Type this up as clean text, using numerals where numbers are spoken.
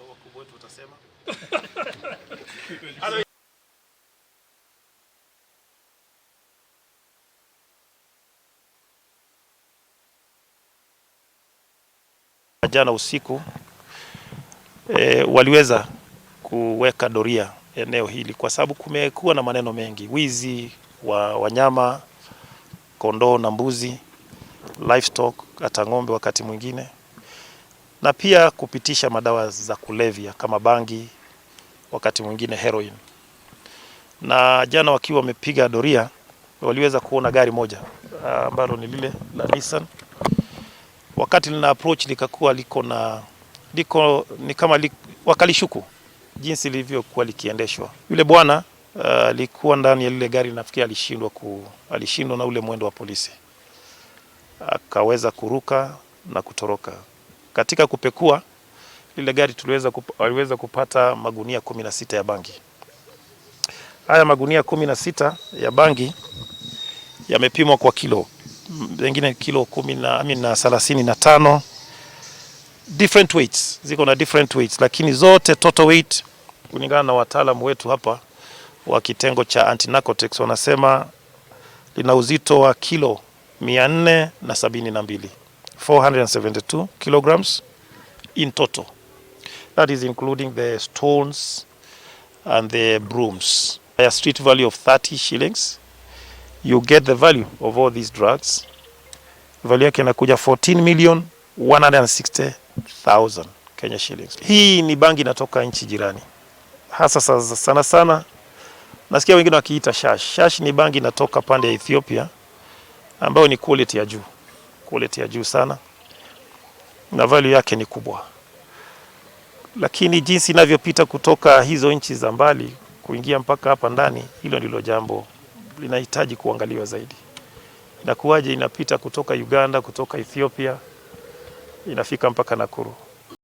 Wakubwa wetu watasema. Jana usiku waliweza kuweka doria eneo hili kwa sababu kumekuwa na maneno mengi, wizi wa wanyama, kondoo na mbuzi, livestock, hata ng'ombe wakati mwingine, na pia kupitisha madawa za kulevya kama bangi, wakati mwingine heroin. Na jana wakiwa wamepiga doria waliweza kuona gari moja ambalo ni lile la Nissan. Wakati lina approach likakuwa liko na liko ni kama wakalishuku jinsi lilivyokuwa likiendeshwa. Yule bwana alikuwa ndani ya lile gari, nafikiri alishindwa na ule mwendo wa polisi, akaweza kuruka na kutoroka. Katika kupekua lile gari waliweza kupata magunia 16 ya bangi. Haya magunia 16 ya bangi yamepimwa kwa kilo, pengine kilo kumi na, I mean, na 35, different weights, ziko na different weights, lakini zote total weight kulingana na wataalamu wetu hapa wa kitengo cha anti-narcotics wanasema lina uzito wa kilo 472, 472 kilograms in total. That is including the stones and the brooms. A street value of 30 shillings, you get the value of all these drugs. Value yake inakuja 14,160,000 Kenya shillings. Hii ni bangi inatoka nchi jirani, hasa sana sana nasikia wengine wakiita shash. Shash ni bangi inatoka pande ya Ethiopia ambayo ni quality ya juu, quality ya juu sana, na value yake ni kubwa, lakini jinsi inavyopita kutoka hizo nchi za mbali kuingia mpaka hapa ndani, hilo ndilo jambo linahitaji kuangaliwa zaidi. Inakuwaje inapita kutoka Uganda, kutoka Ethiopia inafika mpaka Nakuru?